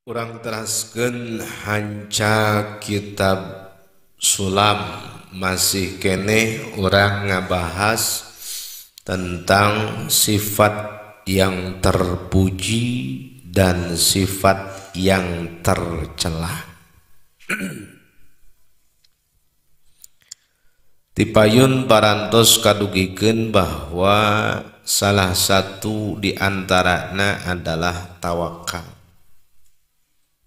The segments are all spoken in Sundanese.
Urang teraskeun hanca kitab Sulam, masih keneh urang ngabahas tentang sifat yang terpuji dan sifat yang tercela. Tipayun parantos kadugikeun bahwa salah satu di antarana adalah tawakal.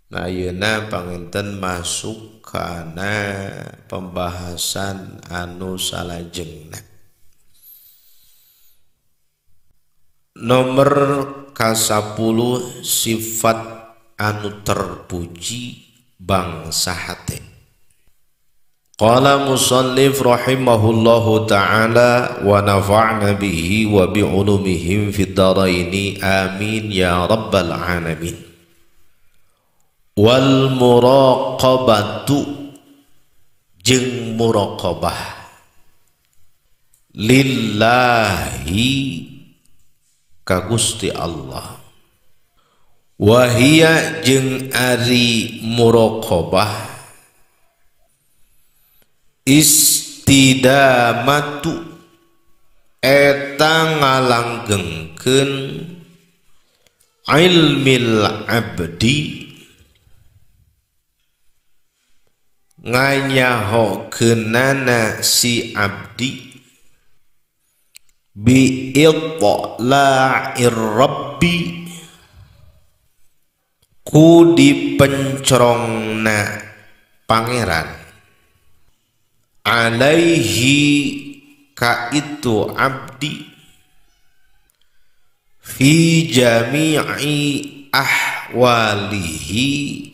Nah, ayeuna panginten masuk kana pembahasan anu salajengna. Nomor ka-10 sifat anu terpuji bangsa hate. Qala musannif rahimahullahu ta'ala wa nafa'na bihi wa bi'ulumihim fid dharaini amin ya rabbal alamin. Wal muraqabatu jeung muraqabah lillahi ka Gusti Allah, wa hiya jeung ari muraqabah istidamatu eta ngalanggengkeun ilmil abdi nganyahokeunana si abdi bi itla'ir rabbi ku dipencrongna pangeran alaihi ka itu abdi fi jami'i ahwalihi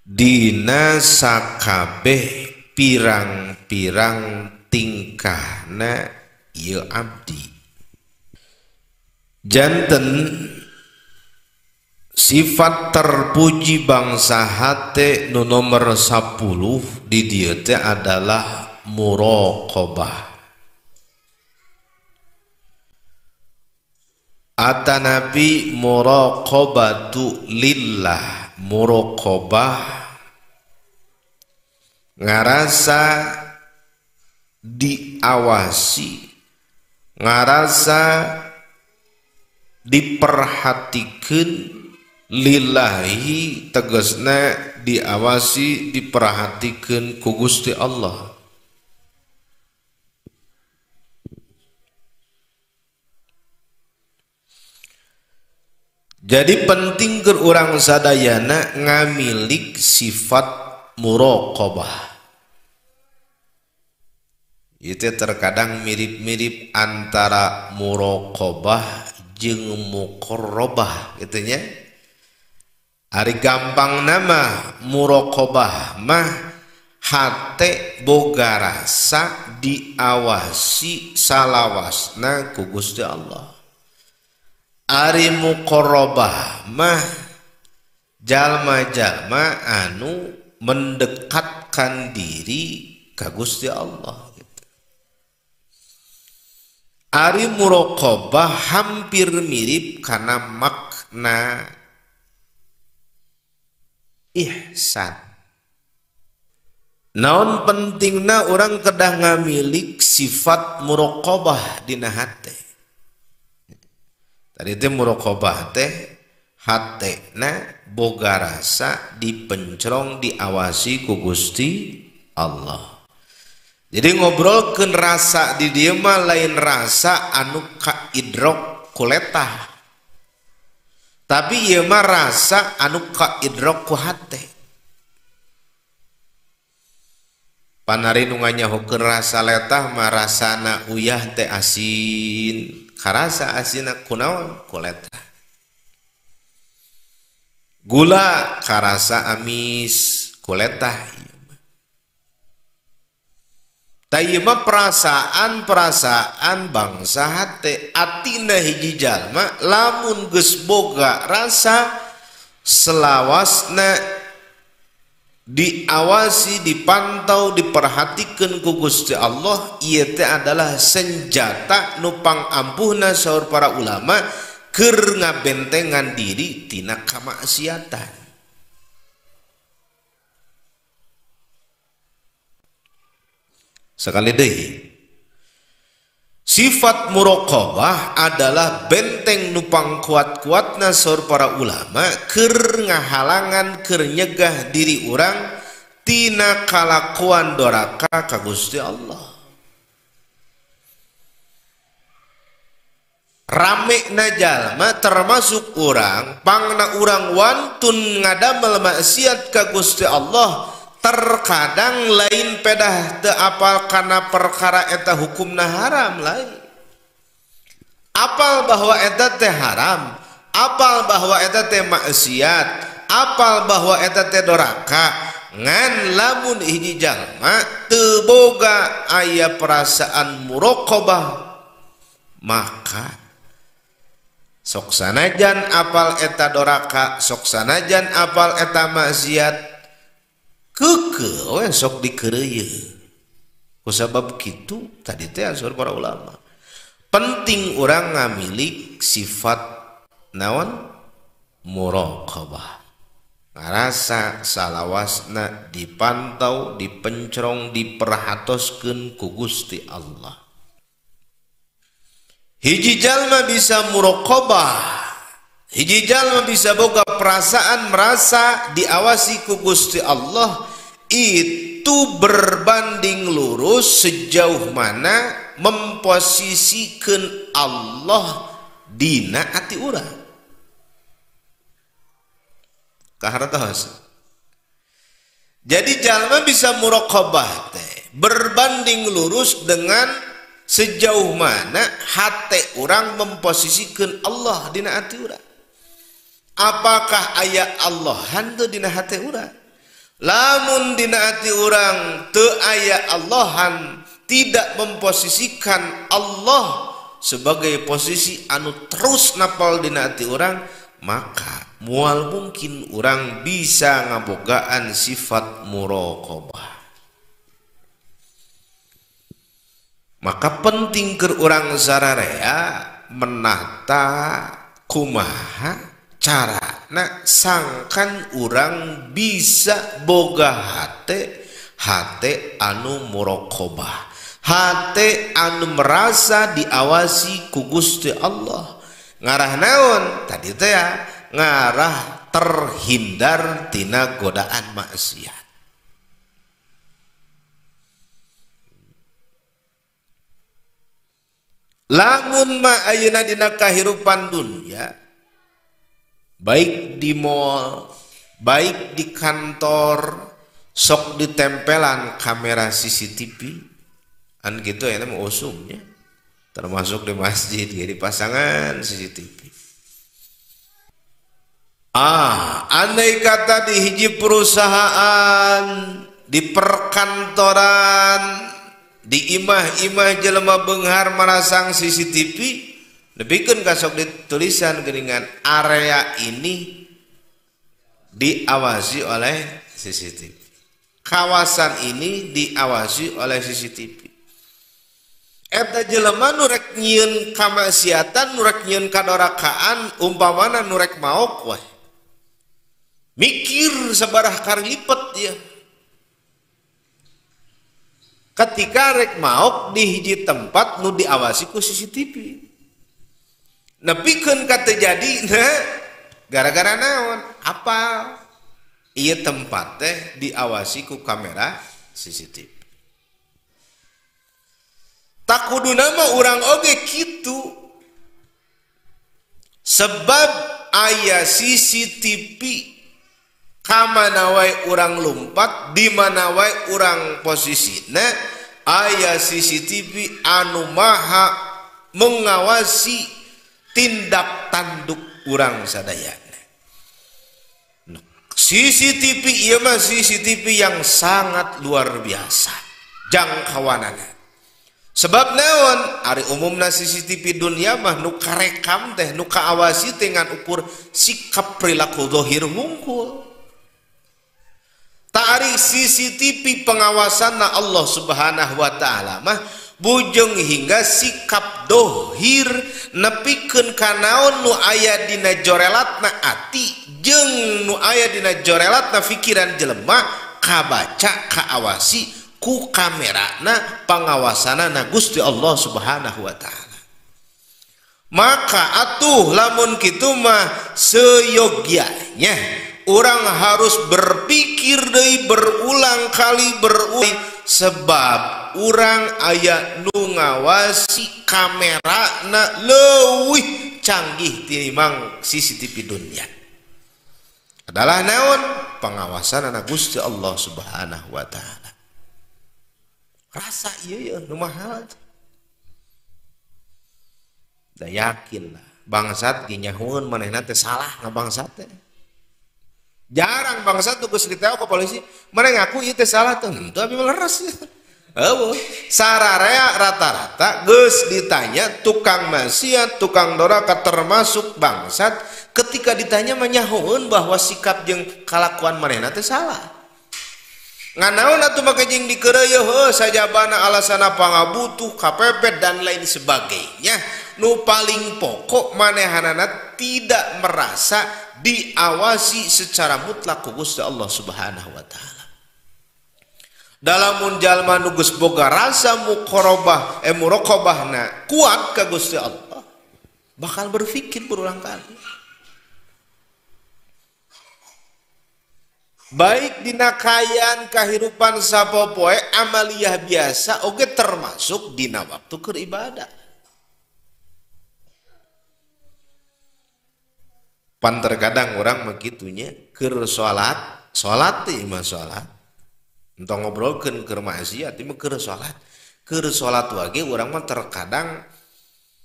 dina sakabeh pirang-pirang tingkahna ieu abdi. Janten sifat terpuji bangsa hate nu nomor 10 di dieu teh adalah muraqabah. Atanapi muraqabatu lillah, muraqabah ngarasa diawasi, ngarasa diperhatikan, lillahi tegasna diawasi diperhatikan ku Gusti Allah. Jadi penting keur urang sadayana ngamilik sifat muraqabah. Itu terkadang mirip-mirip antara muraqabah jeung muqarrabah gitu nya. Ari gampang nama muraqabah mah hate boga rasa diawasi salawasna ku Gusti Allah. Ari muqarrabah mah jalma-jalma anu mendekatkan diri ka Gusti Allah gitu. Ari muraqabah hampir mirip karena makna ihsan. Naon pentingna orang kedah ngamilik sifat muraqabah dina hate. Tadi teh muraqabah teh hatena boga rasa dipencrong diawasi ku Gusti Allah. Jadi ngobrolkeun rasa di dieu mah lain rasa anu kaidrok ku letah. Tapi ieu mah rasa anu kaidrok ku hate. Panari nu nganyahokeun rasa letah mah rasana uyah teh asin. Karasa asinna kunaon ku letah. Gula karasa amis ku letah. Tah ieu mah perasaan-perasaan bangsa hate, atina hiji jalma lamun geus boga rasa selawasna diawasi, dipantau, diperhatikan ku Gusti Allah, ieu teh adalah senjata nu pangampuhna saur para ulama keur ngabentengan diri tina kamaksiatan. Sekali deui, sifat muraqabah adalah benteng nupang kuat-kuatna saur para ulama keur ngahalangan keur nyegah diri urang tina kalakuan doraka ka Gusti Allah. Rame na jalma termasuk urang pangna urang wantun ngadamel maksiat ka Gusti Allah, terkadang lain pedah teu apal kana perkara eta hukumna haram lain. Apal bahwa eta teh haram, apal bahwa eta teh maksiat, apal bahwa eta teh doraka, ngan lamun hiji jalma teu boga aya perasaan muraqabah, maka sok sanajan apal eta doraka, sok sanajan apal eta maksiat, keke we sok dikeureuyeun. Kusabab kitu tadi teh saur para ulama, penting urang ngamilik sifat naon muraqabah, ngarasa salawasna dipantau, dipencrong, diperhatoskeun ku Gusti Allah. Hiji jalma bisa muraqabah, hiji jalma bisa boga perasaan merasa diawasi ku Gusti Allah, itu berbanding lurus sejauh mana memposisikan Allah dina ati urang. Kahartos. Jadi jalma bisa muraqabah teh berbanding lurus dengan sejauh mana hati orang memposisikan Allah dina hati urang. Apakah aya Allah hantu dina hati urang? Lamun dina hati urang teu aya Allahan, tidak memposisikan Allah sebagai posisi anu terus napal dina hati urang, maka mual mungkin urang bisa ngabogaan sifat muraqabah. Maka penting keur urang sararea menata kumaha carana sangkan urang bisa boga hate, hate anu muraqabah, hate anu merasa diawasi ku Gusti Allah. Ngarah naon tadi teh ya, ngarah terhindar tina godaan maksiat. Lamun ma ayeuna dina kahirupan dunia, baik di mall, baik di kantor, sok ditempelan kamera CCTV, an gitu ya mah usumnya, termasuk di masjid jadi pasangan CCTV. Ah, andai kata di hiji perusahaan, di perkantoran, di imah-imah jelema beunghar marasang CCTV, nepikeun ka sok ditulisan geuningan area ini diawasi oleh CCTV, kawasan ini diawasi oleh CCTV. Eta jelema nu rek nyieun kamaksiatan, nu rek nyieun kadorakaan, umpamana nu rek maok weh, mikir sabarah karlipet dia. Ketika rek maok di hiji tempat nu diawasi ku CCTV, nepikeun ka teu jadi gara-gara naon? Apal ieu tempat teh diawasi ku kamera CCTV. Tak kuduna mah urang oge kitu, sebab aya CCTV kamana wae urang lumpat, di mana wae urang posisina, aya CCTV anu maha mengawasi tindak tanduk urang sadayana. CCTV ieu mah CCTV yang sangat luar biasa jangkauanana. Sebab naon? Ari umumna CCTV dunia mah nu karekam teh, nu kaawasi teh ngan ukur sikap perilaku zahir hungkul. Ta'ari CCTV pengawasanna Allah Subhanahu wa taala mah bujeng hingga sikap dohir nepikeun ka naon nu aya dina jorelatna ati jeung nu aya dina jorelatna pikiran jelema kabaca kaawasi ku kamerana pangawasanana Gusti Allah Subhanahu wa taala. Maka atuh lamun kitu mah seyogyanya orang harus berpikir deui berulang kali berulang sebab orang aya nu ngawasi kamerana leuwih canggih tinimbang CCTV dunia. Adalah naon pengawasan anak Gusti Allah Subhanahu wa taala. Rasa ieu ya nu mahal. Da yakin lah bangsat ge nyahoeun manehna teh salah ngabangsat teh. Jarang bangsat tuh geus ditewak ke polisi, maneh ngaku ieu teh salah teh, henteu abi mah leres. Eueuh, sararea rata-rata geus ditanya tukang maksiat, tukang doraka termasuk bangsat, ketika ditanya mah nyahoeun bahwa sikap jeung kalakuan manehna teh salah. Nganaon atuh make jeung dikeureuy heuh sajabana alasana pangabutuh, kapepet dan lain sebagainya. Nu paling pokok manehanana tidak merasa diawasi secara mutlak ku Gusti Allah Subhanahu wa taala. Dalamun jalma nu geus boga rasa muqarabah muraqabahna kuat ka Gusti Allah, bakal berpikir berulang kali. Baik dina kaayaan kahirupan sapopoe amaliyah biasa oge termasuk dina waktu keur ibadah. Pan terkadang orang begitunya keur salat, salat teh mah salat. Entong ngobrolkeun keur maksiat ieu mah keur salat. Keur salat wage urang mah terkadang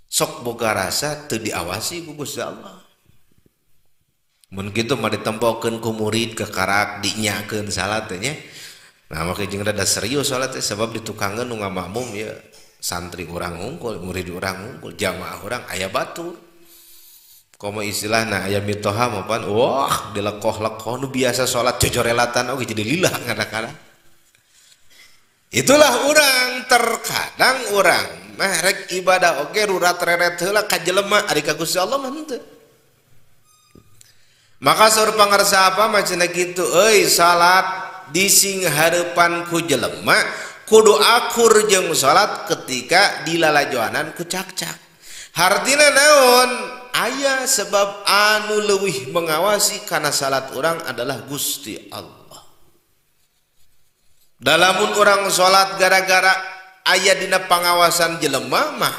sok boga rasa teu diawasi ku Gusti Allah. Mun kitu mah ditempokeun ku murid ke karak dinyakeun salat teh nya. Nah make jeung rada serius salat teh sebab ditukangeun nu ngamakmum ya santri urang unggul, murid urang unggul, jamaah urang aya batur. Komo istilahna aya mitoha mah pan wah dilekoh-lekoh nu biasa salat jojorelatan oge jadi lila kadang-kadang. Itulah urang terkadang urang mah rek ibadah oge rurat reret heula ka jelema ari ka Gusti Allah mah henteu. Maka saur pangarsa apa macana kitu euy salat dising hareupan ku jelema kudu akur jeung salat ketika dilalajoanan ku cakcak. Hartina naon? Aya sebab anu leuwih mengawasi kana salat urang adalah Gusti Allah. Dalamun urang salat gara-gara aya dina pangawasan jelema mah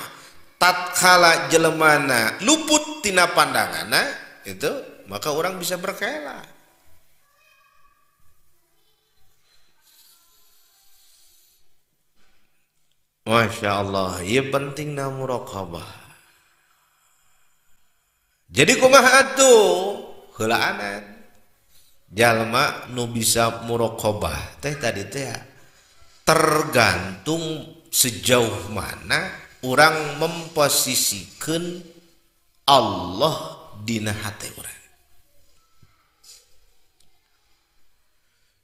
tatkala jelemana luput tina pandanganna itu maka orang bisa berkela. Masya Allah, ya penting na muraqabah. Jadi kumaha atuh heulaanan jalma nu bisa muraqabah teh tadi teh tergantung sejauh mana orang memposisikan Allah dina hate urang.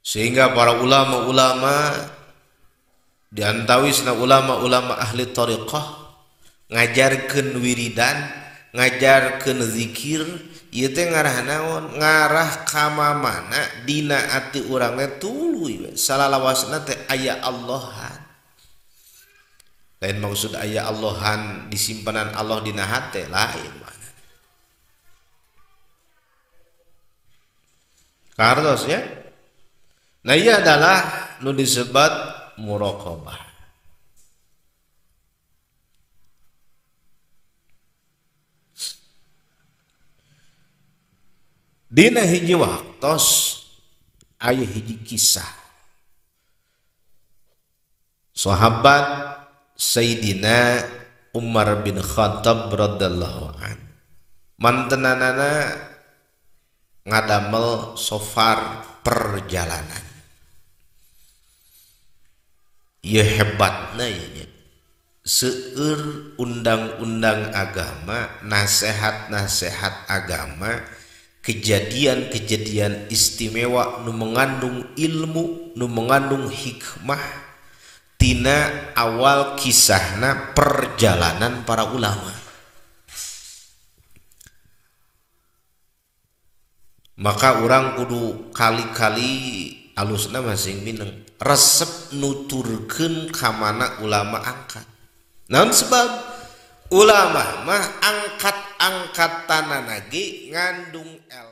Sehingga para ulama-ulama diantawisna ulama-ulama ahli thariqah ngajarkeun wiridan, ngajarkeun zikir, ieu teh ngarah naon? Ngarah ka mamana dina ati urang teh tuluy salalawasna teh aya Allahan. Lain maksud aya Allahan disimpanan Allah dina hate lain mana. Kartos ya. Nah ia adalah nu disebut muraqabah. Dina hiji waktos aya hiji kisah sahabat Sayyidina Umar bin Khattab radhiyallahu an mantenanana ngadamel sofar perjalanan. Ya hebatna ya, seueur undang-undang agama, nasihat-nasihat agama, kejadian-kejadian istimewa nu mengandung ilmu, nu mengandung hikmah, tina awal kisahna perjalanan para ulama. Maka urang kudu kali-kali alusna masing mineng resep nuturkeun ka mana ulama angkat. Naon sebab ulama mah angkat-angkatanana ge ngandung ilmu.